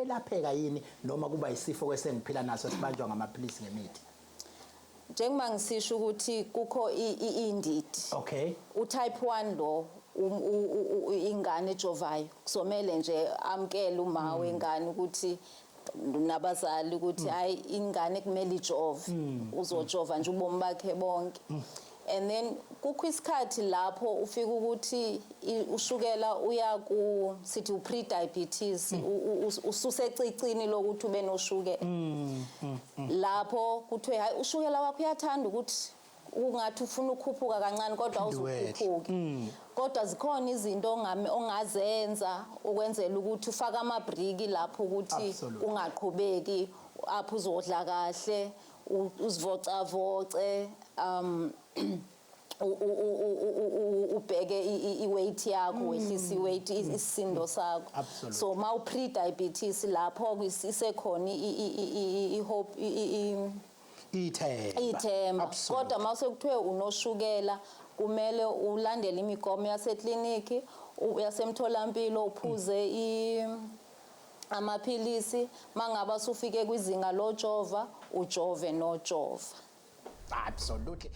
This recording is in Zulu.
Kuyelapheka yini noma kuba isifo kwesengiphila naso sibanjwa ngamaphilisi ngemithi? Njengoba ngisisho ukuthi kukho indidi. U-type 1 lo ingane ejovayo kuzomele nje amkele uma wengane ukuthi nabazali ukuthi hayi, ingane kumele ijove, uzojova nje ubomi bakhe bonke. And then kukho isikhathi lapho ufika ukuthi ushukela uya ku sithi u-pre-diabetes, ususecicini lokuthi ube noshukela, lapho kuthiwe hayi, ushukela wakho uyathanda ukuthi ungathi ufuna ukukhuphuka kancane kodwa Phinde wehle. awuzukhuphuki, kodwa zikhona izinto ongazenza ukwenzela ukuthi ufake amabriki lapho ukuthi ungaqhubeki apho, uzodla kahle, uzivocavoce, ubheke i-weight yakho, wehlise i-weight, isisindo sakho. So ma u-pre-diabetes lapho isekhona i-hope Ithemba. Ithemba. Kodwa mase kuthiwe unoshukela, kumele ulandele imigomo yasekliniki, yasemtholampilo, uphuze amaphilisi. Mangaba usufike kwizinga lojova, ujove nojova. Absolutely.